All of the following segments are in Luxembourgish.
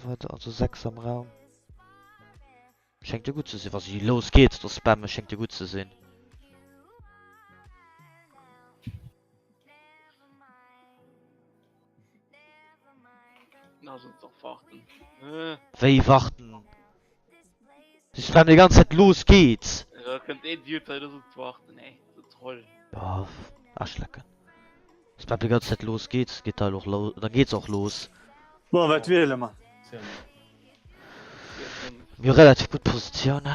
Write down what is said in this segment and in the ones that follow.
weider, also 6 am Raum. Schéngt jo gutt ze sinn, wa si Los geht's do spammen, schéngt jo gutt ze sinn. Lass uns doch warten. Äh. Wéi warten? Si spammen déi ganz Zäit Los geht's! Da kënnt een Dude hei, lass uns warten, ey. So Troll. Ja, Arschlecken. Spammt déi ganz Zäit Los geht's, geet da och lo, dann geht's och los. Bon, wat wiele mer? Mir hu relativ gutt Positiounen.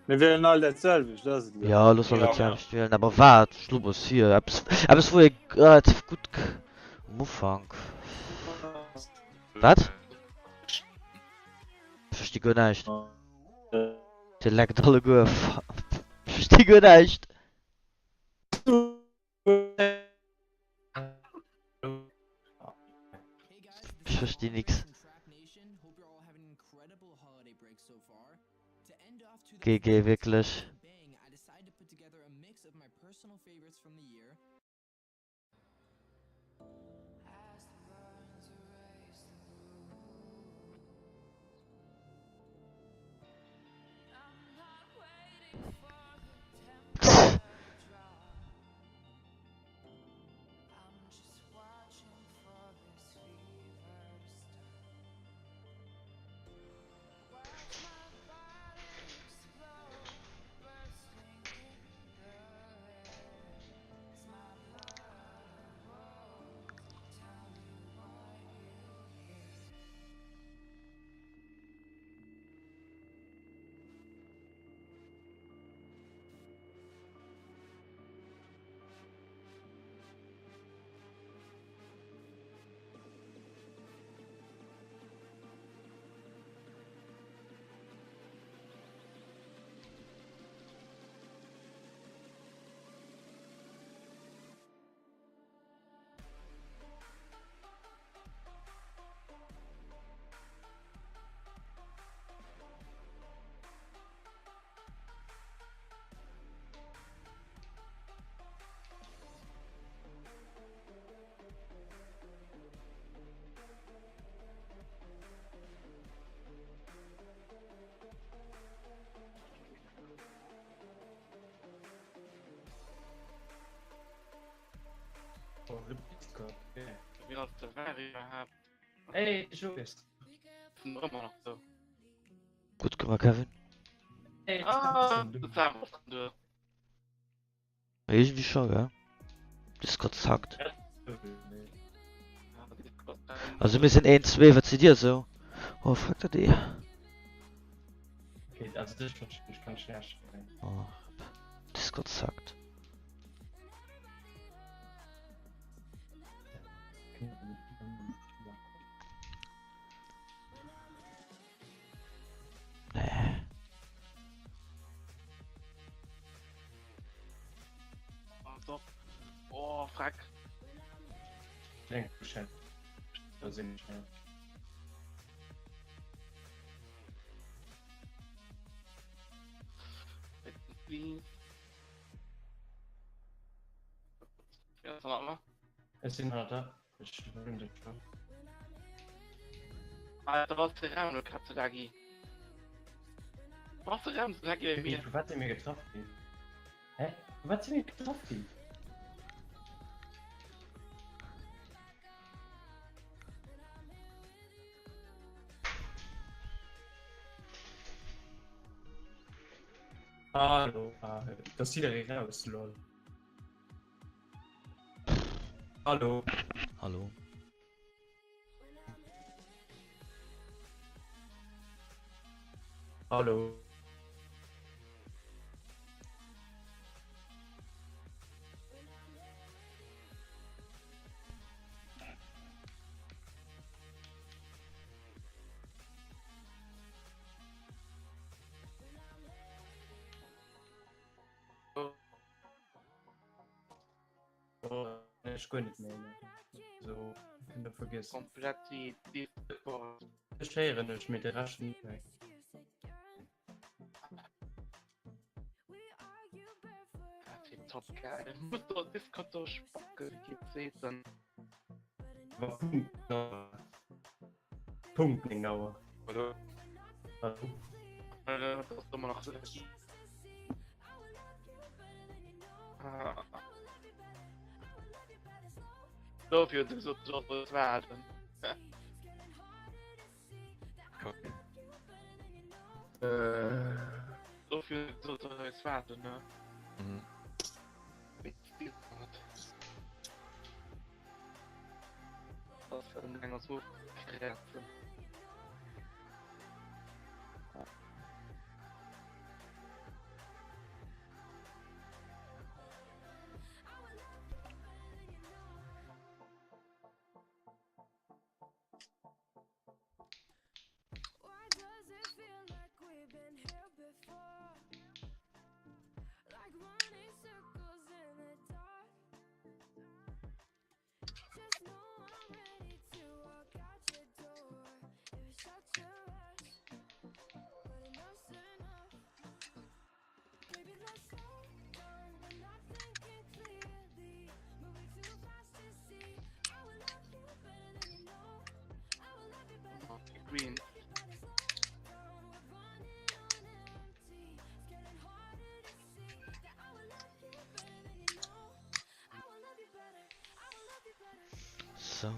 Mir wielen all dat selwecht, ass et elo? Ja, looss all dat selwecht wielen. Awer wat? Schlubbes hier. Eppes, eppes wou ee relativ gutt am Ufank. Wat? Ech versti guer näischt. Dir leckt alleguer. Ech versti guer näischt. Ech versti nix. GG wierklech. Wien ass de War iwwerhaapt? Hey, Julius. Sind ëmmer nach do. Gutt gemaach, Kevin. Hey, Ah, das war was du. Irgendwie schon, gell? Discord zackt. Also mir sinn 1, 2, wat sidd dir esou? Oh fuck dat ee. Okay, also dech verstinn ech ganz schlecht. Oh, Discord zackt. Nee. Oh, fuck. Denk schnell. Da sind schnell. Please. Ja, sag mal. Es sind halt da. Ech hunn dech scho. Alter, was für Raum, du Katze, Dagi. Was für Raum, Dagi, bei mir. Vu wat si mir getraff ginn? Hä? Vu wat si mir getraff ginn? Hallo, ah, da ass jidderee raus, lol. Hallo. Hallo. Hallo. Ech guer net méi. So kënnt der vergessen. Komplett déi Discord. Ech héieren dech, mee de Rescht net méi. Dat wier top geil. Muss do Discord do spacken, wéi seet en. Wa Punkt. Punkt 9 Auer. Hallo. Hallo. Äh, das ist immer noch so. Ah. Dofir huet se gesot, du solls waarden. Dofir huet se gesot, du solls waarden, ne? Mhm. Das war dann enger so Kräzen. Green. So.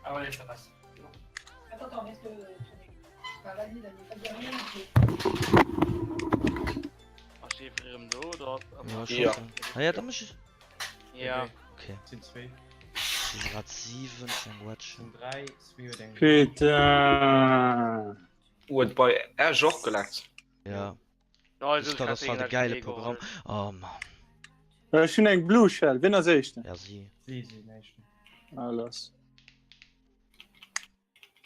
Ah ouais, ça passe. Attends, attends, laisse le tourner. Enfin, vas-y, vas-y, pas dire rien. Ass Schäfer erëm do oder ass Ja, Ja. schon. Ah ja, da muss ich. Ja. Okay. Sinn zwee. Ich grad 7 eng Watchen. Sinn dräi, zwee huet eng. Putain. Huet bei Äerch och geleckt. Ja. Ja, Ich glaub, das war de geile Programm. Oh Mann. Ech hunn eng Blue Shell. Wien ass éischten? Ja, sie. Si sinn éischten. Ah, lass.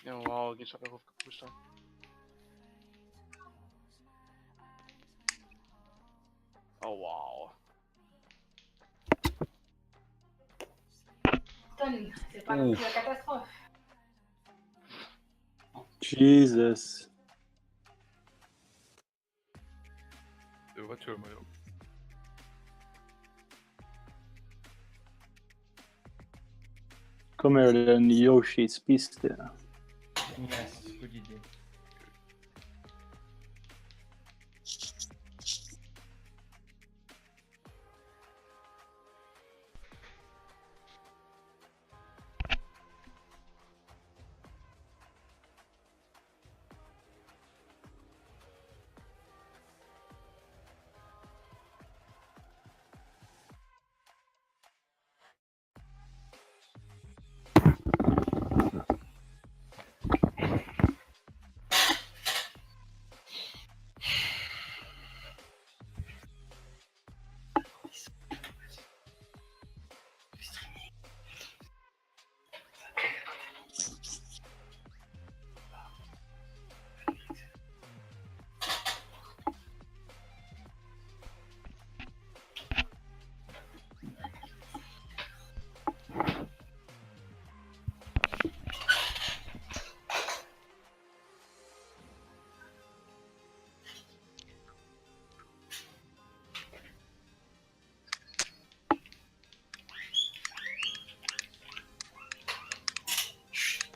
Ja, wow, ginn schon darauf gepusht. Oh wow. Tonne, c'est pas non plus la catastrophe. Jesus. Jo, wat huele mer jo? Komm her den Yoshi's Piste. Yes, gutt Idee.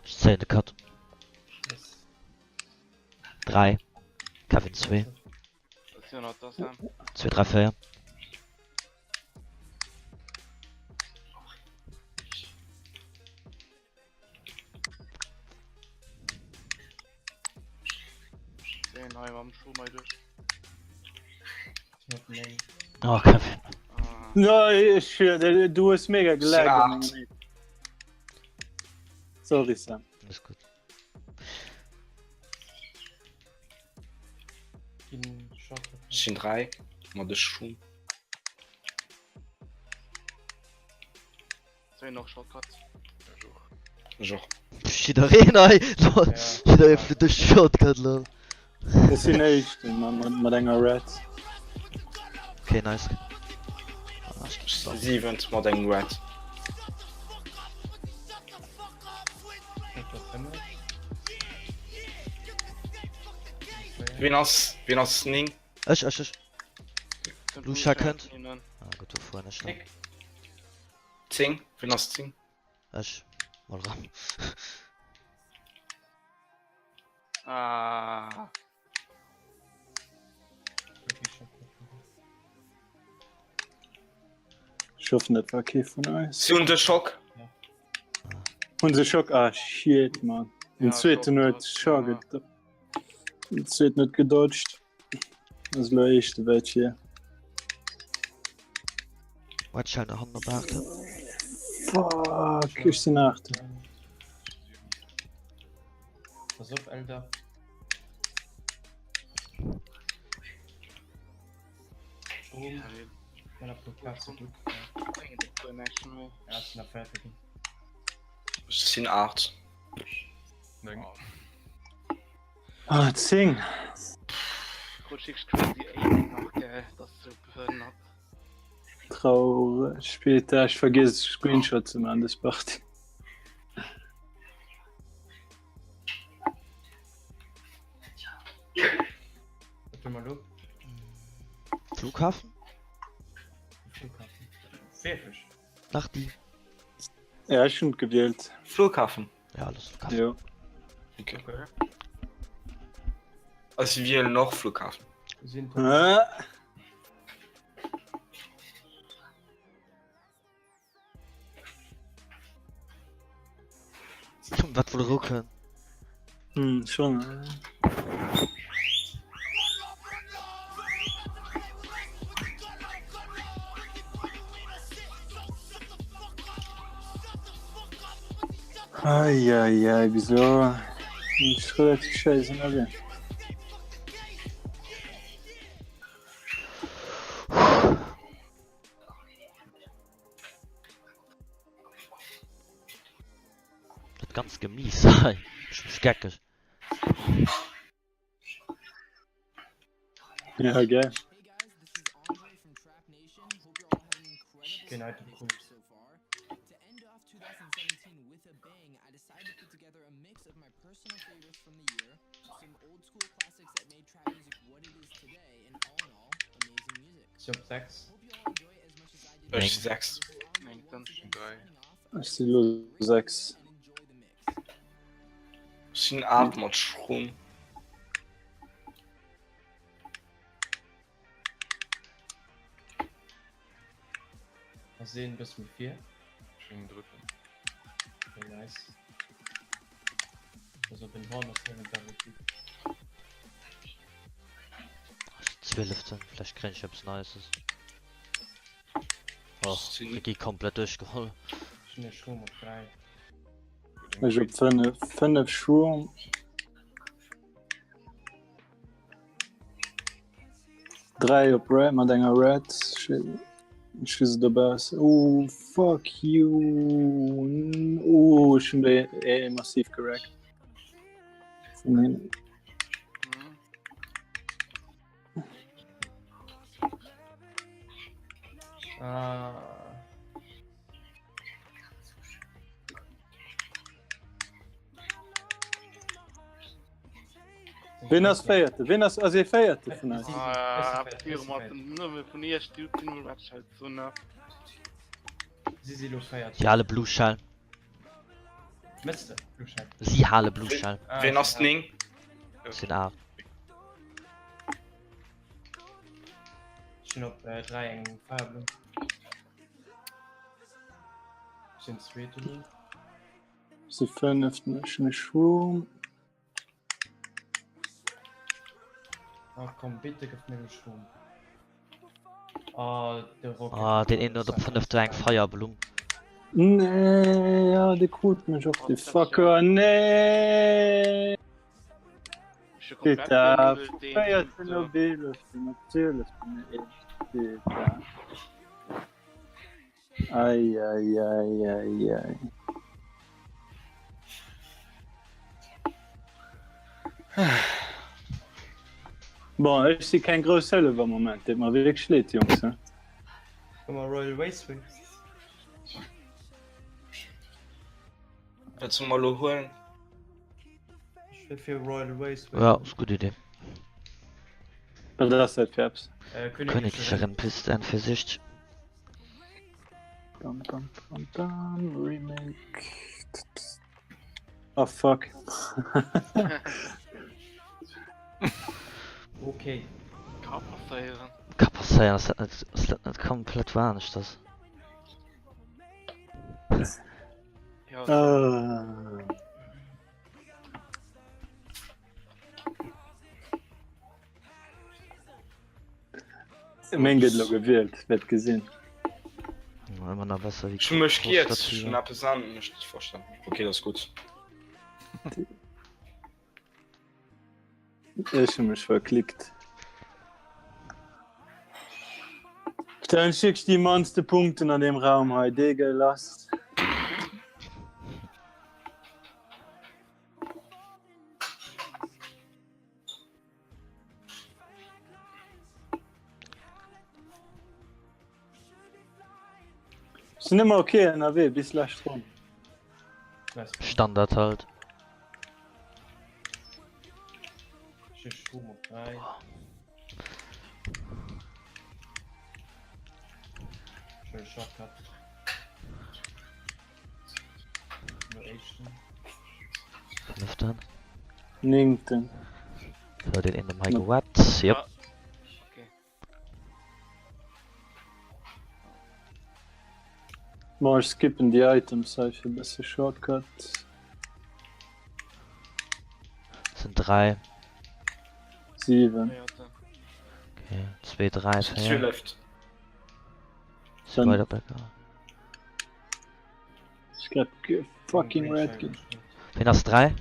Ech zéien de Cut. Yes. 3. Kevin 2. 2, 3, 4. Oh, Kevin. Ja, ech, du hues mega gelaggt. Sorry, Sam. Alles gut. Ech sinn 3 mat de Schung. Ech och. Jiddereen hei. Lol. Jidderee flitt duerch d'Shortcut lol. Ech sinn éischten mat enger Red. Okay, nice. Ech si siwent mat engem Red. Wien ass, wien ass 9? Ech, ech, ech. Lucia kënnt. Ah, gutt, do fueren ech dann. 10? Wien ass 10? Ech. Mol ran. Ah. Ech hoffen dat war kee vun eis. Si hunn de Schock. Hunn se Schock? Ah shit man. Den Ja, zweeten Schock, huet Schock, Schock ja. Den zweeten huet gedodged. Ass elo éischte wäit vir. Wat schell nach hannen op 8. Fuck, ech sinn 8. Pass op, Elder. Strom. Mal ab, du Platz. Ja, ist nach fertig. Ech sinn 8. 9. Ah, 10. Rutsch crazy 8 nach, gell? Das ist so behënnert. Traureg. Später, ech vergiss Screenshot ze man des Party. Was tun wir lo? Flughafen? Flughafen. Wirklich? Nach die. Ja, ech hunn gewielt. Flughafen. Ja, los Flughafen. Jo. Okay. Also wielen och Flughafen. Sind Ah. Wat wol rucken? Hm, schon. Eieiei, bis elo sinn ech relativ scheiss ënnerwee. Dat ganzt Gemies hei mécht mech geckeg. Ja, gell. Keen Item krut. Si op 6. Ech si 6. Ech si lo 6. Ech sinn 8 mat Schrumm. Ass een e bësse méi vir. Ech sinn drëtten. Okay, nice. Also den Horn ass nëmmen da richtig. Zwieleften, vläicht kréien ech eppes Nices. Och, Ricky komplett duerchgeholl. Ech hunn e Schroom op 3. Ech op 5, 5 Schroom. 3 op Red mat enger Red. Ech gi se dobauss. Oh, fuck you. Oh, ech hunn déi eh massiv gerackt. Vun hinnen. Ah. Wien ass Véierte? Wien ass ass ee Véierte vun eis? Ah, nëmme vun Iech déi Zone. Si si lo Véiert. Si hale Blue Shell. Mëss de Blue Shell? Si hale Blue Shell. Ah, Wien ass 9? Sinn 8. Ech hunn op 3 eng Feierblumm. Ech sinn Zweeten elo. Ech si Fënneften, ech hunn e Shroom. Ach komm, bitte gëff mir e Shroom. Oh, de Rocket. Ah, deen een huet op 5 do eng Feierblumm. Nee, ja, dee krut mech och, dee Fucker. Nee! Peter, 14 op 11, natierlech bin ech Peter. Ei, ei, ei, ei, ei. Bon, ech si keng grouss Hëllef am Moment, deet mer wierklech leed, Jungs. Hu mer Royal Raceway? Wat solle mer elo huelen? Ech wier fir Royal Raceway. Ja, ass gutt Idee. Wat ass dat fir eppes? Königliche Rennpiste an fir sich. Bam, bam, bam, bam, Remake. Oh fuck. Okay. Ka passéieren. Ka passéieren, ass dat net, ass dat net komplett aneschters? Ja, Ah. Meng gëtt lo gewielt, wäert gesinn. Ëmmer nach besser wéi Ech hu mech giert, ech Cross hunn eppes anescht verstanen. Okay, dat ass gutt. Ech hu mech verklickt. Dann schick déi mannste Punkten an dem Raum hei, Dege lass. Sinn ëmmer ok ënnerwee bis lescht Ronn. Standard halt. Fünften. Néngten. So, den een hei gewappt. Yep. Okay. Bon, ech skippen déi Items hei fir e bësse Shortcut. Sind drei. 7. Okay, 2, 3, 4. 12. Sind weiter bergauf. Ech grad fucking red ginn. Ween ass 3?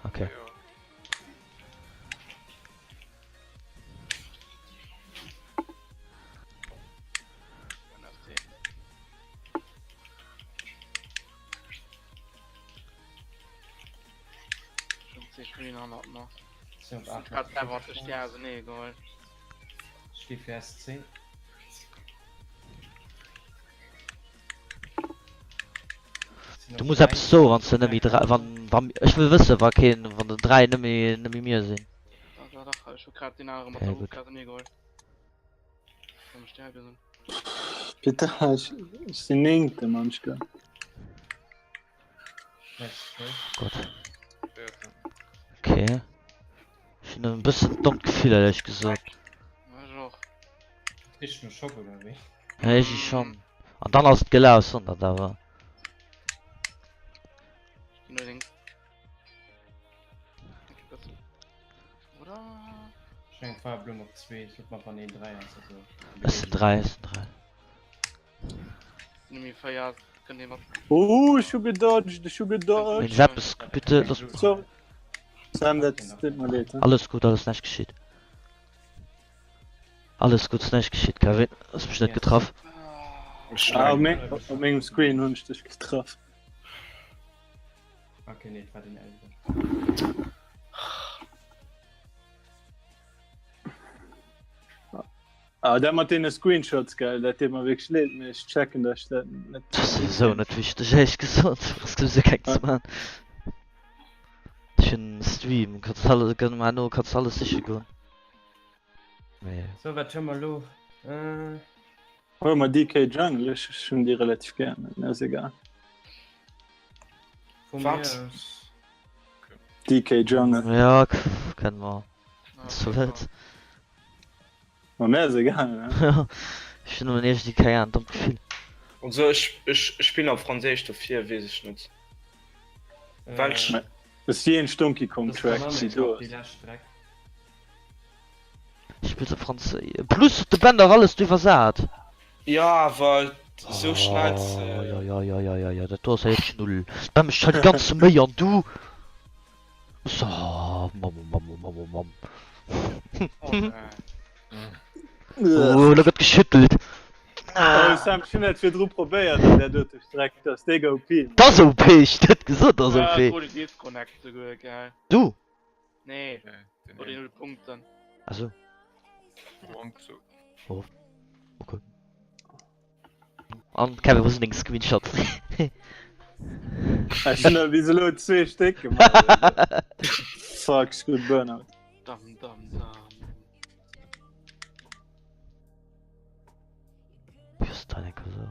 Okay. Ech gi fir SC. Du muss eppes soen, wann s de net méi 3, wann, wann, ech wëll wëssen, wa keen, wann den 3 net méi, net méi mir sinn. Okay, gutt. Putain, ech, ech sinn néngte manchmal. Gott. Okay. Ech hunn e bëssen dommt Gefill éierlech gesot. Richt no Schock oder wéi? Ja, ech schon. An dann ass et gelaf, sondert awer. Ech eng Feuerblumm op 2, ich mal van 3 ass also. Es sind 3, es sind 3. Oh, ech hu gedodged, ech hu gedodged. Seppes, bitte, lass mich. Sorry. Sam, dat deet mer leed. Alles gut, alles näischt geschitt. Alles gut, näischt geschitt, Kevin. Hast mich net getraff. Ah, op meng, op mengem Screen hunn ech dech getraff. Okay, nee, war den Elbe. Ah, dat mat deene Screenshots, gell, dat deet mer wierklech leed, mee ech checken, dass ech dat net. Dat ass souwisou net wichteg, éierlech gesot. Ass souwisou keng ze man. Ech hunn en Stream, kanns alles, gënn mer no, kanns alles siche goen. Mee. Sou, wat hu mer elo? Äh. Huele mer DK Jungle, ech hunn déi relativ gär, mee ass egal. Vu mir aus. DK Jungle. Ja, kënne mer. Wann s du wëlls. Ma mir ass egal, ne? Ja, ech hunn nëmmen iergendwéi, keng Ahnung, dommt Gefill. Also ech ech spillen op Franséisch dofir weess ech net welch. Äh, ass wéi een Donkey Kong Track déi do ass. Spills op Franséisch? Plus de Ben dach alles do iwwersat. Jo awer esou schnell ze. Oh jo jo jo jo jo jo dat do ass jo wierklech null. Ben mécht hei déi ganze Méi an du. So, Mamm, oh Mamm, oh Mamm, oh Mamm. Oh, da gëtt geschüttelt. Oh, Sam, ech hunn dat virdru probéiert an där dote Streck, dat ass déck OP. Dat ass OP, ech huet gesot, dat ass OP. Disconnect souguer, gell. Du? Nee, Nee, den oder een. 0 Punkten. Also. One, two. Oh. Okay. An Kevin, wo sinn deng Screenshots? Ech hunn der bis elo zwee Stéck gemaach. Fuck, ech krut Burnout. Dam, dam, dam. Wie ass deine Cousin?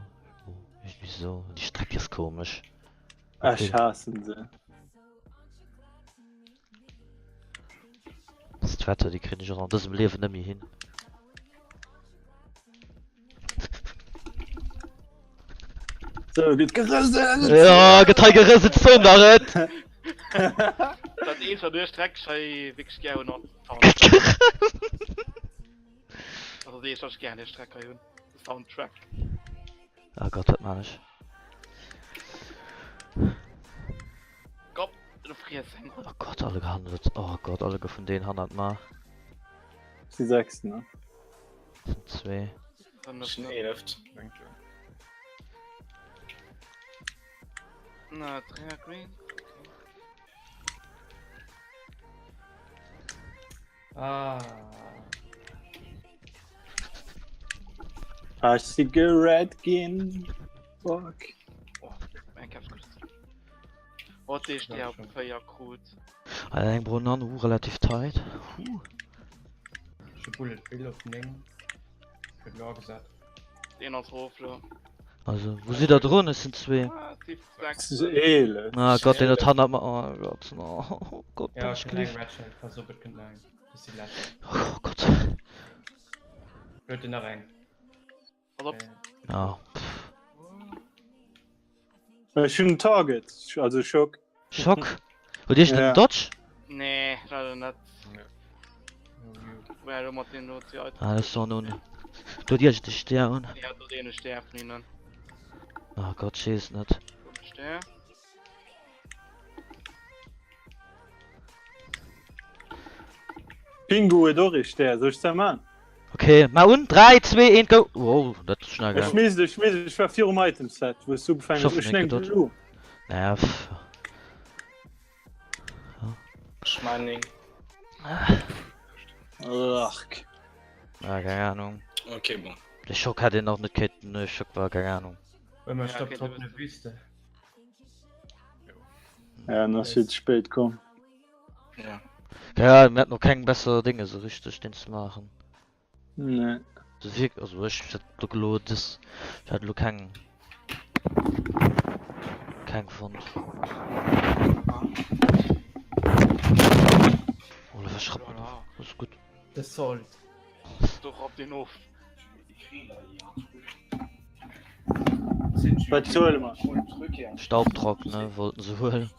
Oh, wieso? Die Strecke ist komisch. Ech haassen se. Das Wetter, die kriegen ich auch an dësem Liewen net méi hin. So, gëtt gerëselt! Ja, gëtt hei gerëselt, so nach et! Dat eenzegt, wat ech Streck hei wierklech gär hunn, ass Gëtt Soundtrack. gerëselt! Dat ass dat eenzegt, wat ech gär an der Streck hei hunn, de Soundtrack. Oh Gott, wat man ech? Komm, du friess eng. Oh Gott, alle hannert, oh Gott, alle vun denen hannert mer. Si sechsten, ne? Sind zwee. Ech sinn eeleft. Danke. Na, Trainer Green. Ah. Ah, ech si gered ginn. Fuck. Oh, eng Käpps krut. Oh, dee Stär op 4 krut. Ah, eng Brunnen, uh, relativ tight. Huh. Ech hu Bullet Bill op 9. Huet lo agesat. Deen ass rof lo. Also, wo si der drun? Es sind zwee. Ah, si 6. Si 11. Ah Gott, deen huet hannert mer. Oh Gott, oh Gott, Ja, bin ech ich hunn eng gelift. Red Shell. Pass op, et kënnt nach eng. Dat ass déi lescht. Oh Gott. Huet en nach eng? Pass op. Ah, pff. Ech hunn en Target, also Schock. Schock? Huet Iech den Ja. Dodge? Nee, leider net. Nee. Well elo mat deem do zu Ah, das ist doch nun. Du huet Iech de Stär un. Ja, do deen e Stär vun hinnen. Oh Gott, ich weess net. Stär. Pingu huet och ee Stär, soll ech dat man? Okay, ma un 3, 2, 1, go! Wow, dat ass schnell Ech gaangen. misst, ech misst, ech war virum Item Set, wou s du ugefaangen hues. Ech Ech hunn eng hoffen, Blue. Naja, pff. Ech man 9. Arg. Ah, keng Ahnung. Okay, bon. De Schock hätt een och net kéinten, de Schock war keng Ahnung. Well mer Ja, stoppt okay, op du eine Wüste. Ja, dann ass fir ze spéit komm. Ja. Ja, mir hatten noch keng besser Dinge so richtig den ze maachen. Nee. So wirk, also ech hätt do gelo des, ech hätt lo keng keng fonnt. Oh, da schrappt man noch. Das ist gut. The Salt. Doch op den of. Wat zuele mer? Staubtrockene wollten se huelen.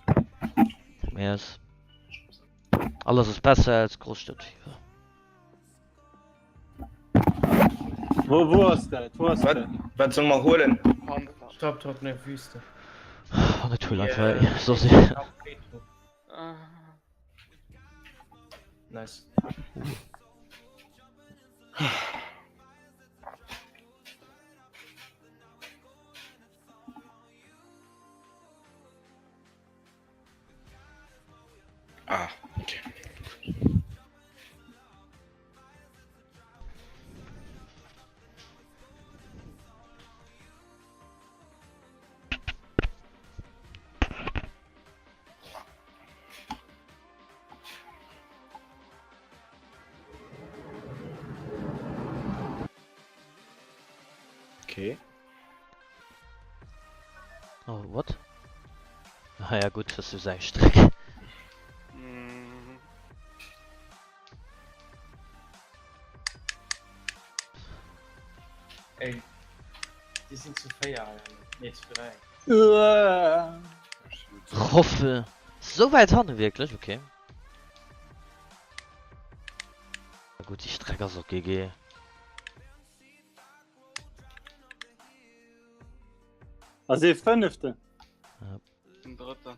Mee es alles ist besser als Großstadtfieber. Wo, wo ass dat? Wo ass Wat, dat? wat soll mer huelen? Panzer. Staubtrockene Wüste. Oh, net huel einfach. So si. Ah. Nice. Ah, okay. Okay. Oh, what? Ah ja gut, das ist eng Streck. Mm. Ey, die sind zu 4, Alter. Nee, zu 3. Uah. Roffel. So weit hanne wierklech, okay. Na gut, die Streck ass och GG. Ass ee Fënneften? Den drëtten.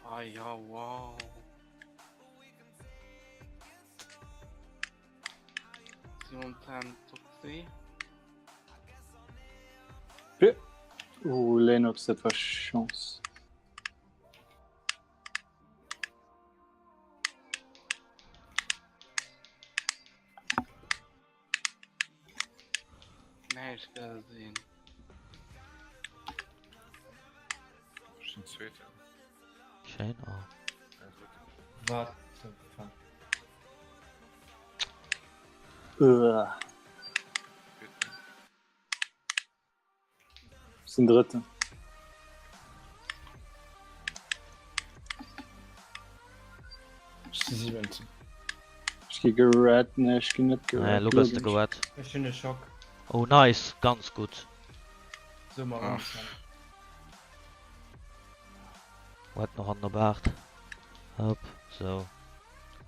Ah ja, wow. Si momentan Top 2. Oh Lennox, dat war Chance. Näischt gesinn. Ech sinn Zweeten. Schéin, oh. Äh, Drëtten. What the fuck? Uah. Vierten. Sinn Drëtten. Ech si Siwenten. Ech gi gerett, nee ech ginn net Nee, gerett. lo gëss de gerett. Ech hunn e Schock. Oh nice, ganz gutt. So mal Ach. un. Wat nach an der Baart. Hopp, sou.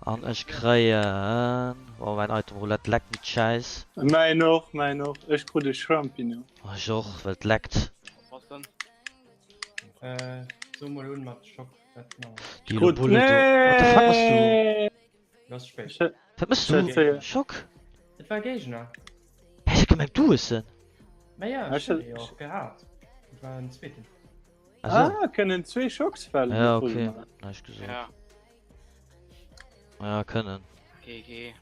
An ech kréien, oh mäin Item Roulette leckt mit Schäiss. Mäin och, mäin och. Ech krut e Champignon. Oh, ech och, well et leckt. Was denn? Äh, so mol un mat Schock. Wat machen wir? Déi elo Bullet do. What the fuck machst du? Nee! Das ist spät. Ech Wat mëss du? Ech- Schock? Dat war Géigner. Hä, ech hat gemengt du hues en. Ma ja, Ech- ech hunn e jo och gehat. Dat war en zweeten. Also. Ah, kënnen zwee Schocks fällen. Ja, okay. Näischt gesot. Ja, Ja, kënnen. GG.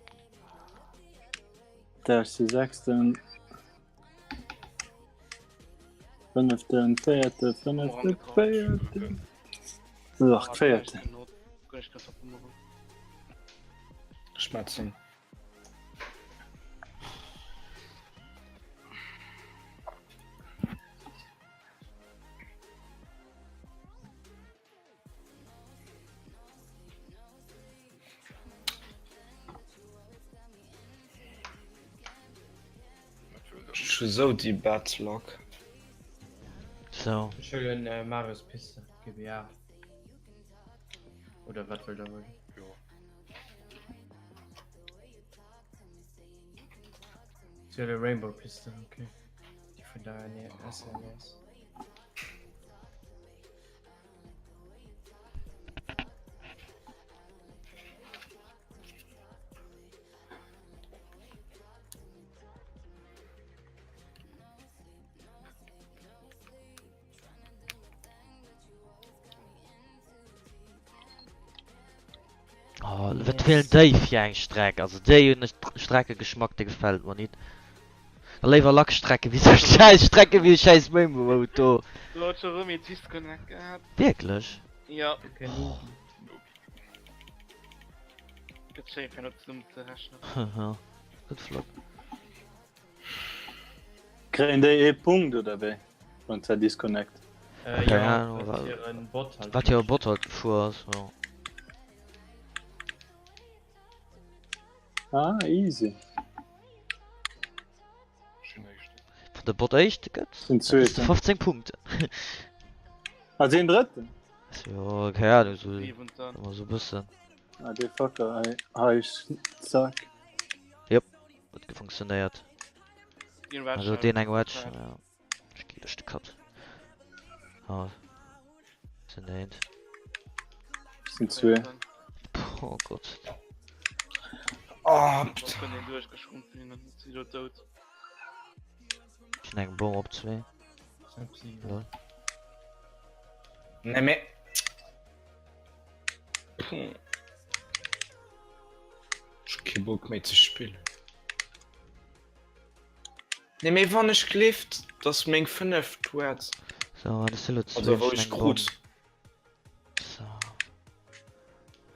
Da ech si sechsten. Fënneften, véierte, fënnefte, véierten. Ach, véierten. Schmatzen. Ech hu sou déi bad luck. So. Ech huelen äh, Marios Piste, GBA. Oder wat wëll der huelen? Jo. Si huele Rainbow Piste, okay. Déi vun der SNES. Oh, wat wielen déi fir eng Streck? Also déi hunn e Streckegeschmack, dee gefält mer nit. Da léiwer Lackstrecke wéi sou schäiss Strecke wéi e schäiss Rainbow Road do. Lo huet scho rëm een Disconnect gehat. Wierklech? Jo. Oh. Gëtt schéin fir net zesummen ze rechnen. Haha, gëtt flott. Kréien déi ee Punkt oder wéi? Wann zwar Disconnect. Äh, Keine ja, Ahnung, wat wa- fir en Bot halt. Wat jo e Bot halt gefuer ass, jo. Ah, easy. Ech hunn éischten. Wann de Bot éischte gëtt, Sinn dann hues de Zweeten. 15 Punkten. Ah, sinn Drëtten? Jo, keng Ahnung, sou, Siwenten. ëmmer sou e bëssen. Ah, dee Fucker, hei, hei, zack. Jop, huet gefunktionéiert. Deen war Also schon. deen eng Wedge, Ja. ja. Ech gi duerch de Cut. Ah. Sinn eent. Sinn zwee. Oh Gott. Oh, Was kënnt een duerchgeschrumpft ginn, dann si lo dout. Ech hunn eng Bom op zwee. Lol. Nee, mee. Puh. Ech hu kee Bock méi ze spillen. Nee, mee wann ech gleeft, dass meng fënneft Words. So, wat ass elo Also wou ech krut. So.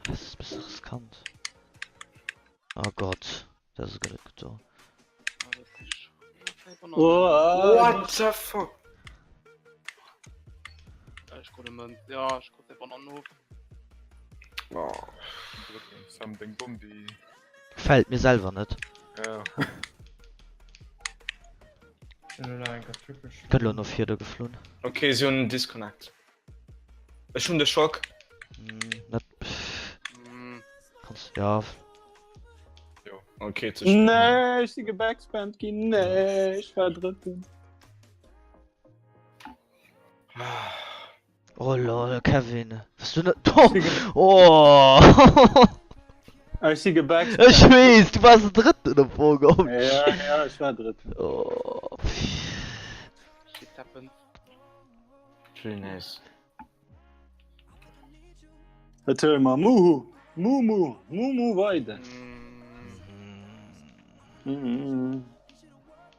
Das ist ein bisschen riskant. Oh Gott, das ist gar nicht gut. Oh, What the fuck? Ech krut e Mënz. Ja, ech krut e Bananenhof. Oh. Drëtten. Sam, deng Bomm, déi. Gefällt mir selwer net. Ja. Gëtt lo no vir do geflunn. Okay, si hunn en Disconnect. Ech hunn de Schock. Mm, net. Kanns, ja. Okay, ze spéit. Nee, ech si gebackspammt ginn. Nee, ech war Drëtten. Oh lol, Kevin. Was du net. Oh! Ech si gebackspammt. Ech weess, du waars den Drëtten am Fong. Oh, Ja, ja, ech war Drëtten. Oh. Shit happens. Really nice. Wat huele mer? Muhu! Mumu! Mumu Weide! Mm.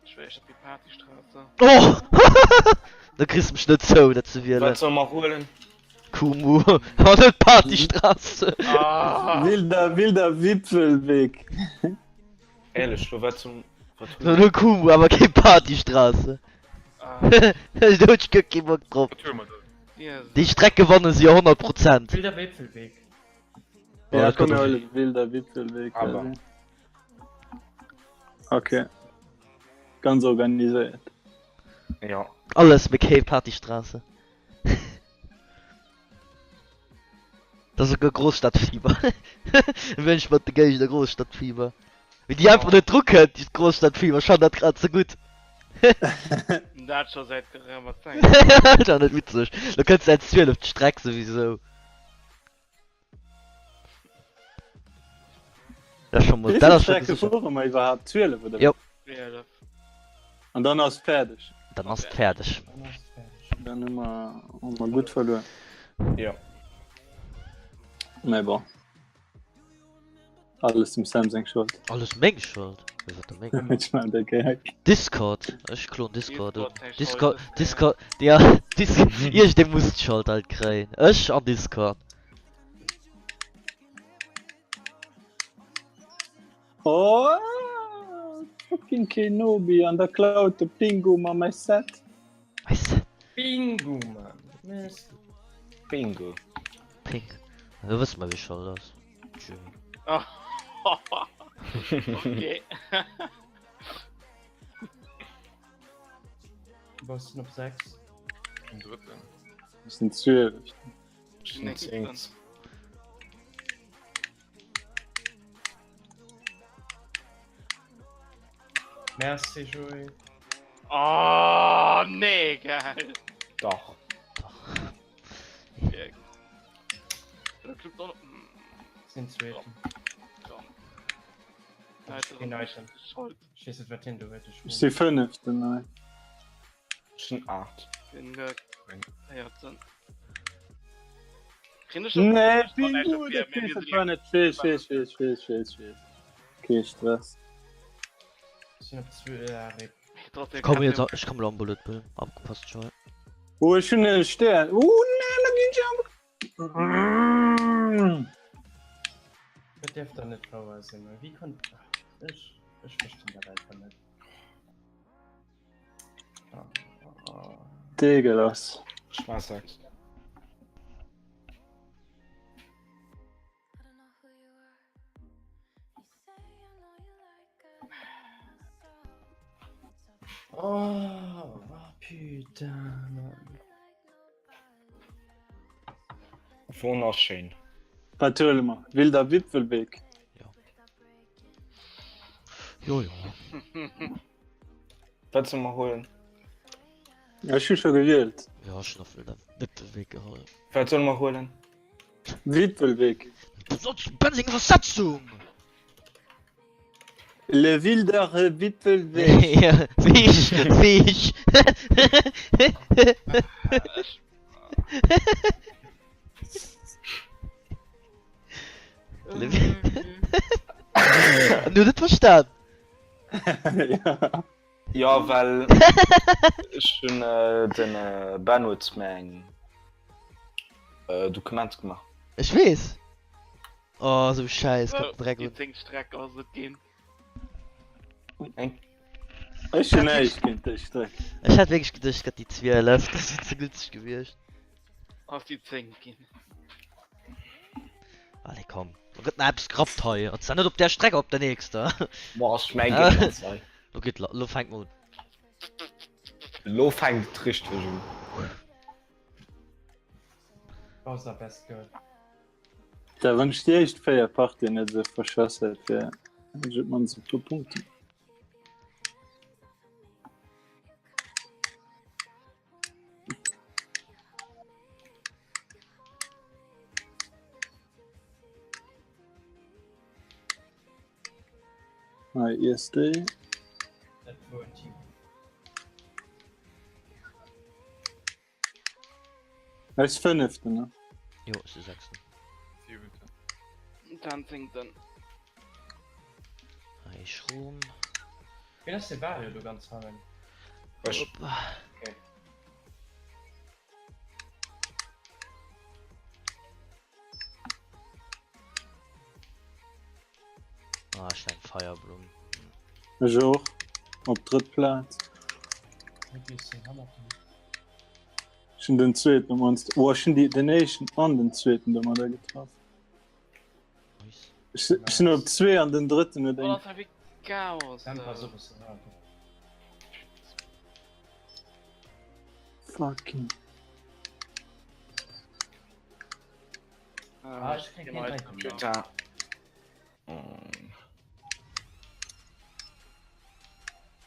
Ech wéilt op déi Partystraße. Oh! Da kriss de mech net zou, dat ze wielen. Wat soll mer huelen? Kumu. Oh, net Partystraße! Ah! Wilder, wilder Wipfelweg! Éierlech, lo wat zum. Wat No, no Kumu, awer keng Partystraße. Ah. Do hunn ech guer kee Bock drop. Wat huele mer dann? Yes. Déi Streck gewanne se jo 100 Prozent. Wilder Wipfelweg. Oh, Ja, dat komm, gëtt mir och- huelen Wilder Wipfelweg. Aber. quasi. Okay. Ganz organiséiert. Ja. Alles mee keng Partystraße. Dat ass souguer Großstadtfieber. Wéineg mat de Géigner Großstadtfieber. Wéi déi einfach net dru kënnt, déi Großstadtfieber. Ech fannen dat grad ze gutt. Dat scho säit geraumer Zäit. Dat ass net witzeg. Lo kënnt säit 12 d'Streck souwisou. Dat ass scho mol, Wéi dat vill ass scho Strecke gesichert. fuere mer iwwerhaapt? 12 oder Jo. wat? 12. An dann ass fäerdeg. Dann ass et fäerdeg. Dann ass et fäerdeg. Dann hu mer, hu mer gutt verluer. Jo. Mä bon. Alles dem Sam seng Schold. Alles meng Schold? Wéi wat da meng? Ech man de Geck. Discord, ech kloen Discord un. Discord seng Discord, Schold. Discord, ja, Dis iergendee muss d'Schold halt kréien. Ech an Discord. Oh, fucking Kenobi an da klaut de Pingu mer mäi Set. Mäi Set? Pingu, Mann. Merci. Bingo. Ping. Lo wësse mer wie Schold ass. Jimmy. Okay. Bass den op 6? Den drëtten. Ech sinn 12. Ech sinn 10. Merci Joé. Oh nee, geil. Dach. Dach. Sinn zweeten. Keen Item. Ech weess net wat hien do huet. Ech si fënneften nei. Ech sinn 8. Nee, Pingu, dat weess dat war net. Weess, weess, weess, weess, weess, weess. Kee Stress. Sinn op zwee, ja, rip. Ech komme jetzt, ech komme lo am Bullet Bill. Opgepasst, Joy. Oh, ech hunn e Stär. Oh, nee, da ginn ech am. Dat dierf dann net wouer sinn. Wéi konnt. Ech, ech verstinn dat einfach net. Deegelass. Ech war 6. Oh, oh putain, Mann. Wonnerschéin. Wat huele mer? Wilder Wipfelweg? Jo, jo. Wat soll mer huelen? Ech hu scho gewielt. Jo, ech hunn och Wilder Wipfelweg geholl. Wat solle mer huelen? Wipfelweg. Ben seng Iwwersetzung! Le Wilder Wipfelweg. Ja, wéi ech, wéi ech. An du huet et verstan? Ja. Jo, well ech hunn den Ben huet mir eng Dokument gemaach. Ech weess. Oh, sou Schäiss, kommt den Dreck Déi un. 10 Streck ass et ginn. Eng. Ech hunn näischt géint déi Streck. Ech hat wierklech geduecht, et gëtt déi 12, dat wier ze gutt gewiescht. Ass déi 10 ginn. Allez komm, lo gëtt nach eppes gerappt hei, an zwar net op där Streck, op der nächster. Boah, ech meng geet lass hei. Lo geet la, lo fänkt mer un. Lo fänkt et richteg un. Bowser best girl. Da wann ech déi éischt 4 Partien net esou verschass hätt, wär ech op d'mannst e puer Punkten. Hei iess déi. Dat wor en Team. Eis fënneften, ne? Jo, ech si sechsten. Siwenten. Dann zéngten. Hei Schroom. Wien ass de Vario do ganz hannen? Ech. Hoppa. Okay. Ah, ech hunn eng Feierblumm. Ech och. Op drëtt Plaz. Ech hunn den zweeten um mannst. Oh, ech hunn déi, den éischten an den zweeten domadder getraff. Nice. Ech ech sinn op zwee an den drëtten huet Oh, eng. dat war wéi Chaos. Dann pass op, was du hast. Fucking. Ah, ich krieg kein Item mehr. Putain.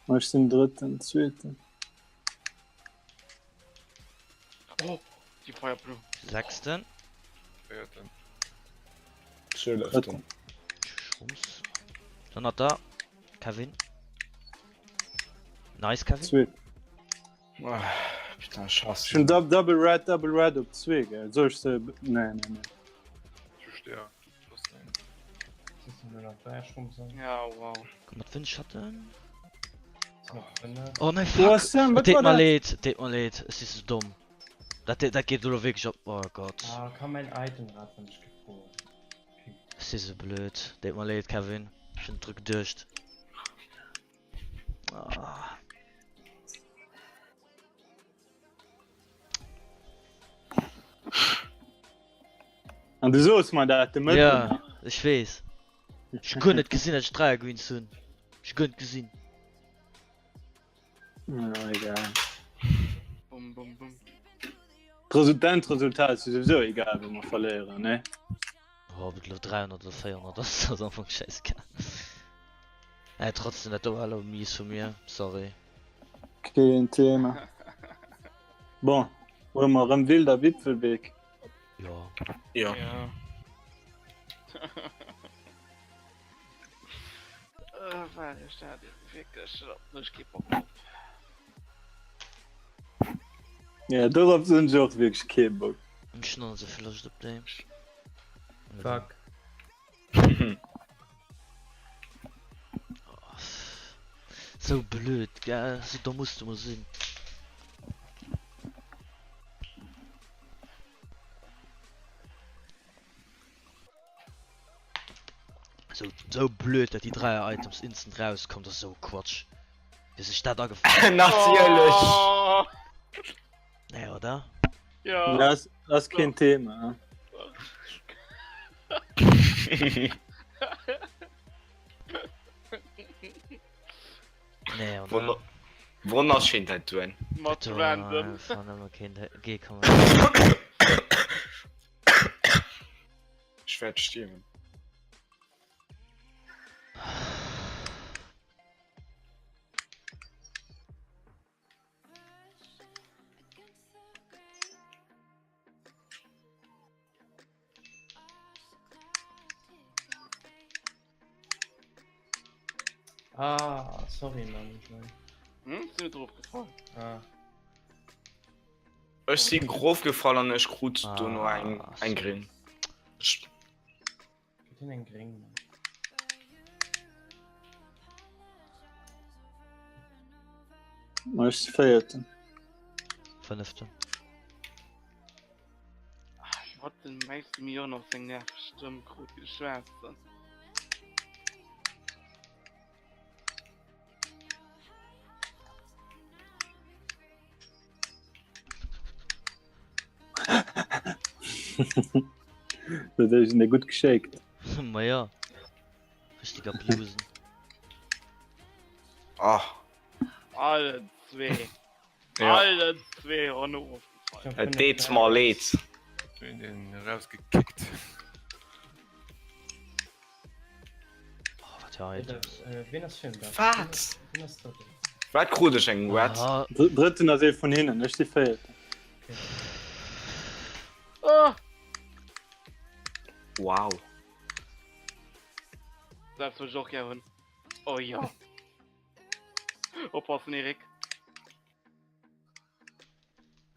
Ma ech sinn drëtten, zweeten. Oh, die Feuerblume. Sechsten. Véierten. Zwöleften. Schrums. Dann hat da Kevin. Nice, Kevin. Zweeten. Ah, putain, ech hassen. Ech hunn Double Red, Double Red op zwee, gell? Soll ech se. Nee, nee, nee. Ech hu Plus 9. Siehst du nur noch drei Schrumsen? Ja, wow. Komm, mat 5 Schatten. Oh Oh nein, Oh, fuck. Sam, wat Deet war mer dat? leed, deet mer leed. Ech si sou domm. Dat, dat geet elo wierklech op. Oh Gott. Ah, komm, mein Item hat mich gefroren. Ech si sou blöd. Deet mer leed, Kevin. Ech hunn dru geduecht. Ah. An du soos mer dat de Mëtten. Ja, ech weess. Ech hu guer net gesinn, dat ech Dräier gewinnt hunn. Ech hu guer net gesinn. Ja, egal. Bum, bum, bum. D'Resultat, d'Resultat ass jo souwisou egal, wa mer verléieren, ne? Oh, ob et elo 300 oder 400 ass, ass am Fong scheißegal. Äh, trotzdem, dat do war elo mies vu mir. Sorry. Keen Thema. Bon, huele mer erëm Wilder Wipfelweg. Jo. Jo. Ja. Äh, well ech dat wierklech ech kee Bock drop. Ja, dorop hunn ech och wierklech kee Bock. Ech hunn och net esou vill Loscht op déi. Fuck. Sou blöd, gell? Sou domm muss de mol sinn. Sou, sou blöd, dat déi Dräier Items instant rauskommen, dat ass sou Quatsch. Wie sech dat agefall Natierlech. Oh, Nee, oder? ja. Ja, ass, ass keen Thema. Nee, oder? Wonnerschön dat doen. Mat random. Geh, komm. Ech wäert stierwen. Ah, sorry, Mann. Ich mein. Hm? Sinn net erofgefall. Ah. Ech si grofgefall an ech krut dono eng Ah, eng gréng. Ech Gëtt hien eng gréng, Mann. Ma ech si Véierten. Fënneften. Wat den Maximilian seng nerveg Stëmm krut fir de Schwaarzen. Dat huet en der gutt geschéckt. Ma ja. Richtig abusen. Ah. Allen zwee. Ja. Allen zwee Ronne ofgefallen. Et deet mer leed. Hun den rausgekickt. Oh, wat fir Items. Äh, wien ass Film da? Wat? Wien ass drëtten? Wat krut ech eng Red? Ah, Drëtten ass ee vun hinnen, ech si Véierten. Ah! Wow. Dat wëll ech och gär hunn. Oh ja. Oppassen, Erik.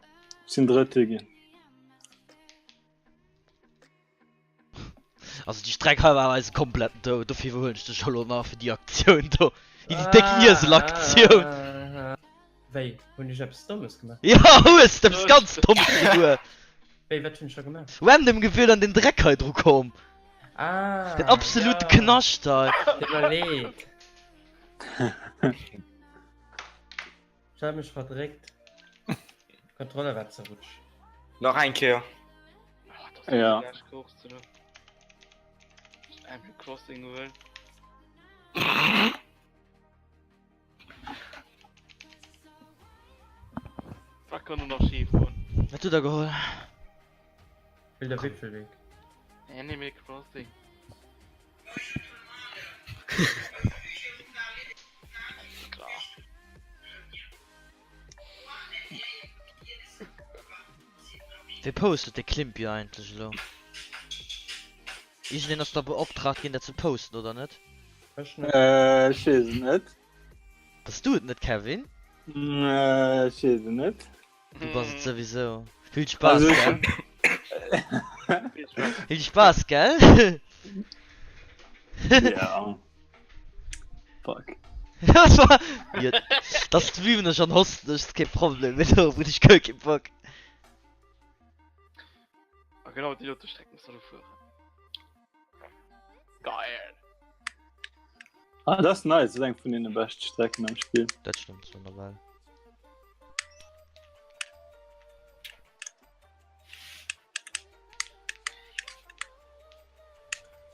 Ech sinn Drëtte ginn. Also déi Streck hei war eise kompletten Doud, dofir iwwerhuelen ech dech elo nach fir déi Aktioun do, déi déck Ieselaktioun. Wéi, hunn ech eppes Dommes gemaach? Jo, hues de eppes ganz Dommes geduet. Wéi, wat hunn ech da gemaach? Random gewielt an den Dreck hei dru komm. Ah, Den absolute ja. Knascht hei. Tut mer leed. Ech hat mech verdréckt. Kontroller war ze rutsch. Nach eng Kéier. Ah, das ist Ja. ja. Course, ne? Animal Crossing huelen. Wat kann nur nach schief goen? Wat hutt der geholl? Wilder Wipfelweg. Animal Crossing. Klar. Wee postet de Klimpy eigentlech elo? Iergendeen ass da beoptraagt ginn dat ze posten, oder net? Ech net. Äh, ech weess et net. Bass du et net, Kevin? Äh, ech weess et net. Du bass et souwisou. Vill Spaass, Also, gell? Vill Spaass. Vill Spaass, gell? Ja. Fuck. Was war? Ja, das streamen ech an hosten ech, ist kein Problem, mee dorop hunn ech guer kee Bock. Ah, genau, déi dote Streck muss elo fueren. Geil! Ah, das ist nice. Das ist eng vun den beschten Strecken am Spiel. Dat stimmt schon nawell.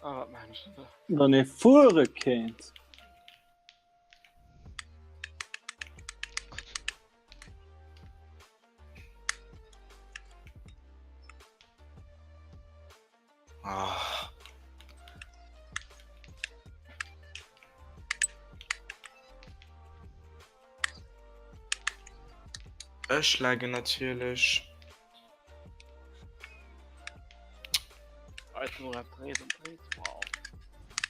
Ah, wat maachen ech denn da? Wann ee fuere kéint. Ah. Ech lagge natierlech.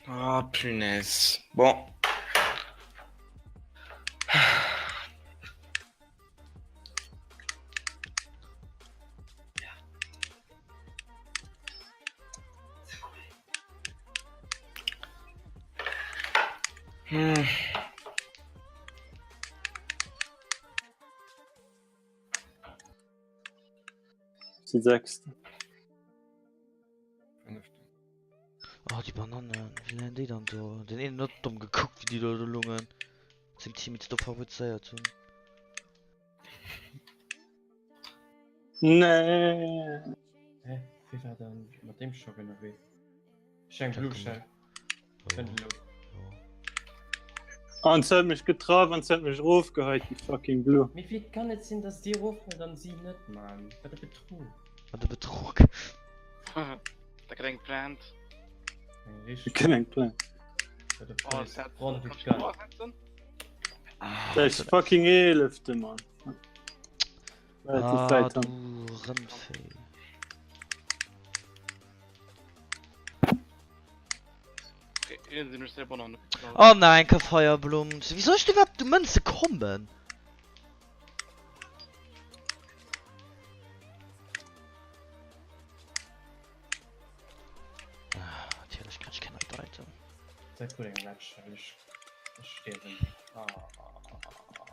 Ah, punaise. Bon. Hm. Si sechste. Fünften. Oh, déi Bananen, wéi leien déi dann do? Den een huet domm gekuckt, wéi déi do do lungen. Seng Teammates do fabrizéiert hunn. Nee. Hä? Wie war dann mat deem Schock ënnerwee? Ech eng Blue Shell. Kënnt elo. An se huet mech getraff an se huet mech erofgeheit, déi fucking Blue. Mee wéi kann et sinn, dass déi erofhëlt an si net, Mann? Wat e Betrug. Wat e Betrug. Da gëtt eng Plant. Eng richteg. Gëtt eng Plant. Wat e Oh, Preis. dat Ronn wéi kannst du geil. ersetzen? Dat ist fucking eelefte, Mann. Relativ Ah, wäit du han. Rëndvéi. Okay, hier sinn ech sehr Bananen geklaut. Oh nein, ke Feierblumm. Wéi soll ech denn iwwerhaapt u Mënze kommen? Ah, natierlech kritt ech keen neit Item. Dat krut eng Red Shell, ech ech stierwen. Ah.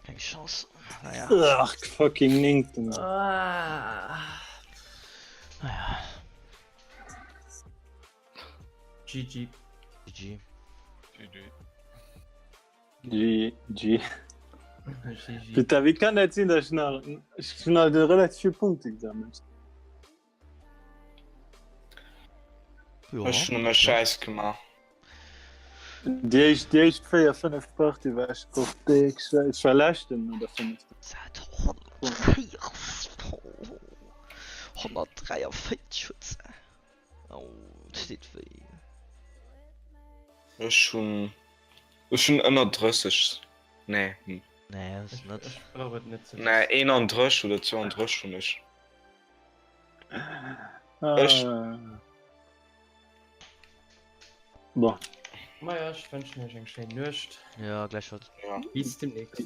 Keng Chance. Naja. Ach, fucking Ninkten. Ah. Naja. GG. GG. GG. GG. Bitte, wie kann dat sinn, dass ich nach, ich hun halt relativ vill Punkte gesammelt. Jo, Ech hun nëmme Schäiss gemaach. Déi éischt, déi éischt 4, 5 Partie war ech och déck schwéier. Ech war leschten oder fënneften. Sat 143 143 huet se. Oh, dat deet wéi. Ech hunn ech hunn ënner 30 nee hm. Nee, ass net. Ech brauch et net ze Nee 31 oder 32 hunn ech. Ech. Ah. Bon. Maja, ech wënschen iech eng schéin Nuecht. Ja, gläichfalls. Ja. Bis demnächst.